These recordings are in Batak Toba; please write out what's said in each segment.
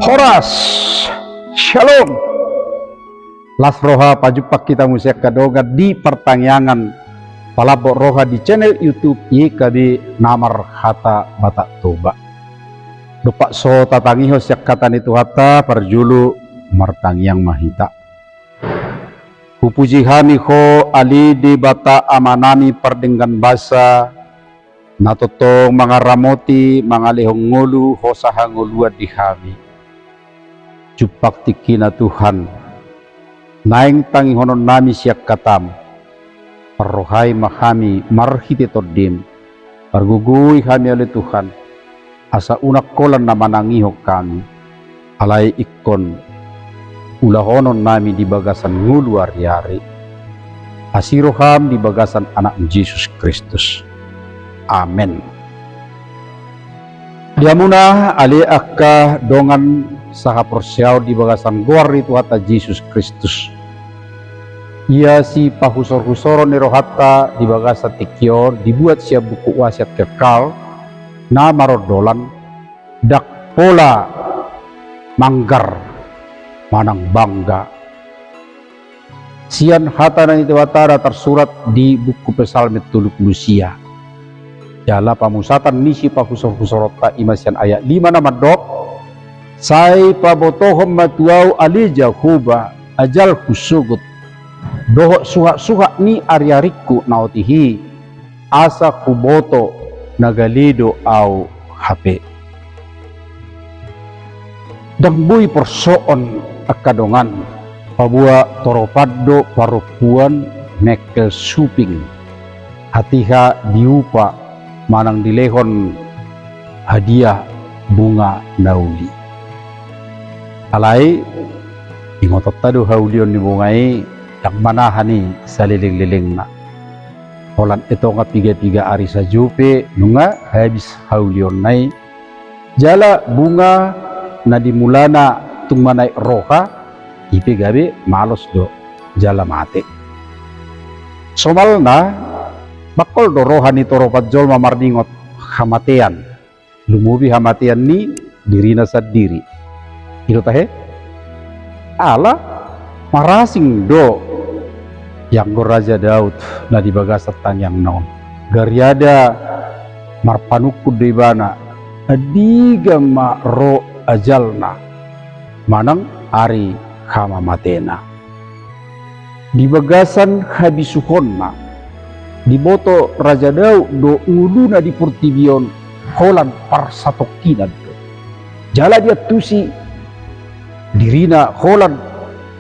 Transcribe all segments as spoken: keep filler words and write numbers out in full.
Horas. Shalom. Las roha pajumpang hita muse angka dongan di partangiangan Palambok Roha di channel YouTube Y K B na marhata Batak Toba. Dompak so tatangihon sian hata ni Tuhanta, parjolo martangiang ma hita. Hupuji hami Ho ale Debata Amanami pardenggan basa, na tongtong mangaramoti, mangalehon ngolu, hosa hangoluan di hami. Jumpang tingkina Tuhan, naeng tangihononnami sian hataM. Parrohai ma hami marhite TondiM. Pargogoi hami ale Tuhan, asa unang holan na manangihon hami. Alai ingkon ulahononnami di bagasan ngolu ariari. Asi rohaM di bagasan AnakMu Jesus Kristus. Amen. Di hamuna ale angka dongan sahaporseaon di bagasan goar ni Tuhanta Jesus Kristus. Ia sipahusorhusoron ni rohanta di bagasan tingki on dibuat sian buku Wasiat Kekal na marondolan, ndang pola manggar manang bangga. Sian hata ni Debata na tarsurat di buku Psalmen tolu pulu sia. Jala pamusatan ni sipahusorhusoronta i ma sian ayat lima na mandok: Sai pabotohon ma tu ahu ale Jahowa, ajalhu sogot, dohot suhatsuhat ni ariaringku na otik i, asa huboto na gale do ahu hape. Ndang boi porsoon angka dongan, paboa toropan do parompuan mengkel suping, hatiha diupa manang dilehon hadiah bunga na uli. Alai ingotonta do haulion ni bunga i, ndang manahan i salelenglelengna. Holan i tonga pigapiga ari sajo pe nunga habis haulionna i. Jala bunga na di mulana tung manaek roha, i pe gabe malos do jala mate. Somalna, bangkol do roha ni toropan jolma marningot hamatean. Lumobi hamatean ni dirina sandiri. I do tahe? Ala marasing do ianggo Raja Daud na di bagasan tangiangna on. Gariada marpanungkun do ibana, andigan ma ro ajalna manang ari hamamatena. Di bagasan habisuhonna, diboto Raja Daud do ngoluna di portibi on holan parsatongkinan do. Jala diantusi dirina holan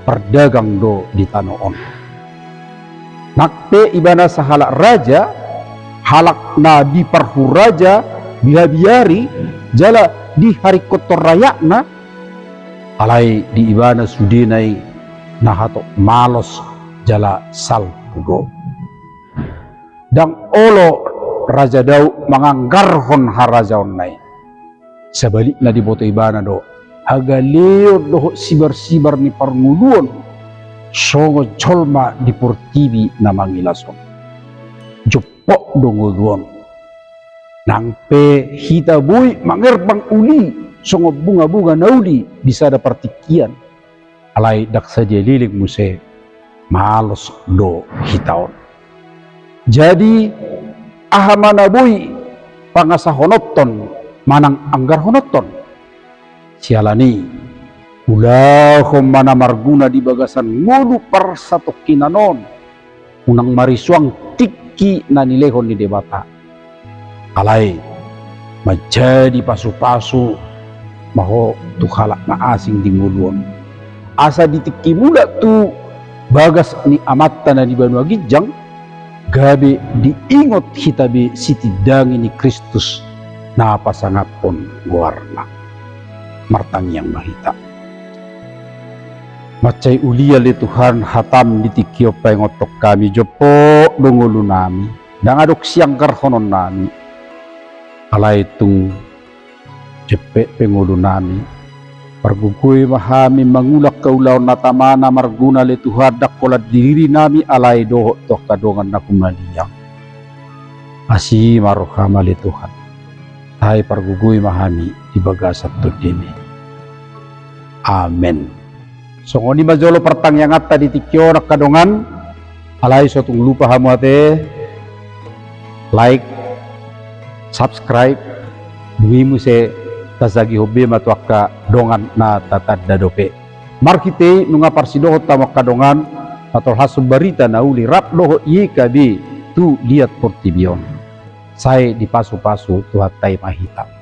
pardagang do di tano on. Nang pe ibana sahalak raja, halak na diparhuraja, dihabiari, jala diharingkothon rakyatna, alai di ibana sudena i na hatop malos jala salpu do. Ndang olo Raja Daud manganggarhon harajaonna i. Sabalikna diboto ibana do hagaleon dohot sibarsibar ni parngoluon songon jolma di portibi na mangilas on. Jompok do ngolu on. Nang pe hita boi mangerbang uli songon bungabunga na uli di sada partingkian, alai ndang sadia leleng muse malos do hita on. Jadi, aha ma na boi pangasahononton manang anggarhononton? Siala ni i, ulahon ma na marguna di bagasan ngolu parsatongkinan on, unang marisuang tingki na nilehon ni Debata. Alai manjadi pasupasu ma ho tu halak na asing di ngolu on, asa di tingki mulak tu bagas ni Amanta na di banua ginjang, gabe diingot hita be sitindangi ni Kristus na pasangaphon goarna. Martangiang ma hita. Mansai uli ale Tuhan hataM di tingki on paingothon hami, jompok do ngolunami, ndang adong sianggarhononnami, alai tung jempek pe ngolunami. Pargogoi ma hami mangula angka ulaon na tama na marguna ale Tuhan, ndang holan di dirinami alai dohot tu angka dongan na humaliang. Asi ma rohaM ale Tuhan. Sai pargogoi ma hami di bagasan TondiMi. Amen. Songon i ma jolo partangianganta di tingki on angka dongan. Alai so tung lupa hamu ate, like, subscribe, dung i muse tajagihon be ma tu angka dongan na tatanda dope. Marhite i nunga parsidohot hamu angka dongan, patolhashon barita na uli rap dohot Y K B tu liat portibi on. Sai dipasupasu Tuhanta i ma hita.